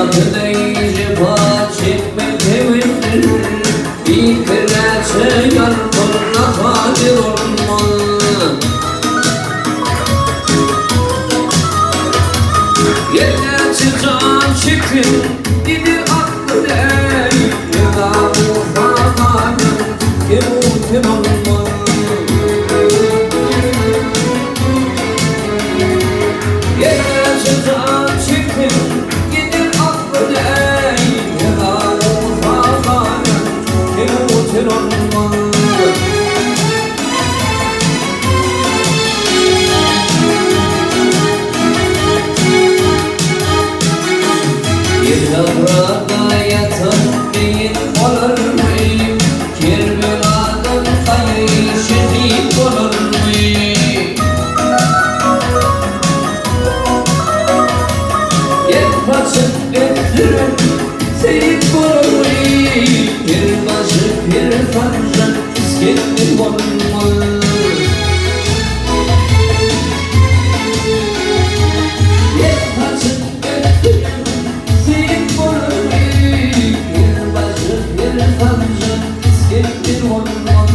Ýatydeý jepa çekmek hebesdir, Bikiräçe ýalpylla kadyr olmaz. Ýerläçe jan çekseň, gider akly deý, Ýa Musa gaýyn, kebuten olmaz. Ýerläçe jan çekseň, gider akly deý, Ýa Musa gaýyn, kebuten olmaz. Ýyldyrada ýatan meýit bolarmy, Kerbeladan gaýry şehit bolarmy? Ýer saçyp ösdüren seýit bolarmy, Per başy per sanjan Isgender bolmaz. Ýer saçyp ösdüren seýit bolarmy, Per başy per sanjan Isgender bolmaz.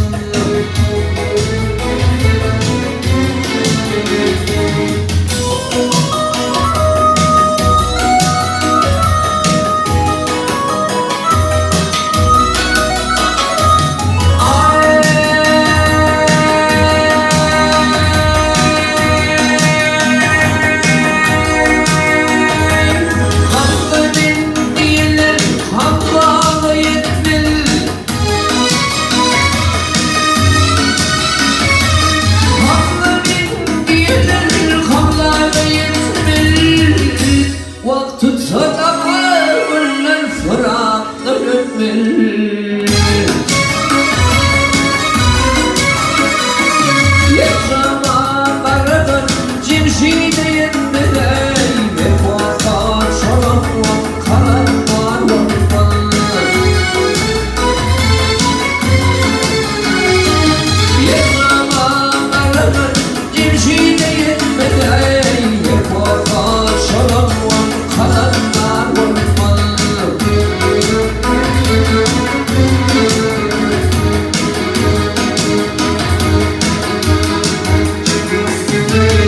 Hamza men diýenler Hamzaga ýetmez. Hamza men diýenler Hamzaga ýetmez. Wagt tutsa tapar günler fyrakdan ötmez. Ýaşama garadan Jemşide ýetmez-eý, Men bolsa çolan kalan bar bolmaz. Ýaşama garadan Jemşide ýetmez-eý, Men bolsa çolan kalan bar bolmaz.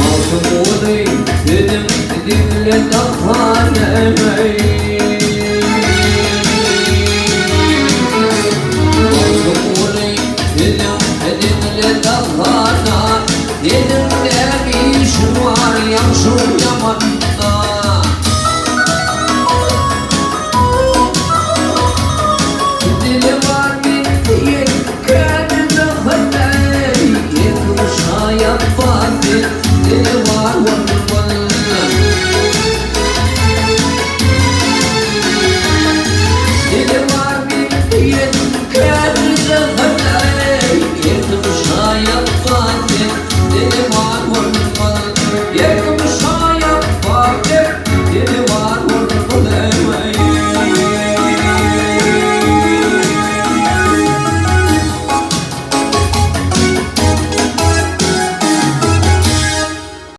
Magtymguly sözüm diňle dahanemeý. Magtymguly sözüm diňle dahana, Seniň näme işiň bar ýagşy-ýamanda. Dili bar men diýen kädi dahaneý, Ekim şaýat bar sen dili.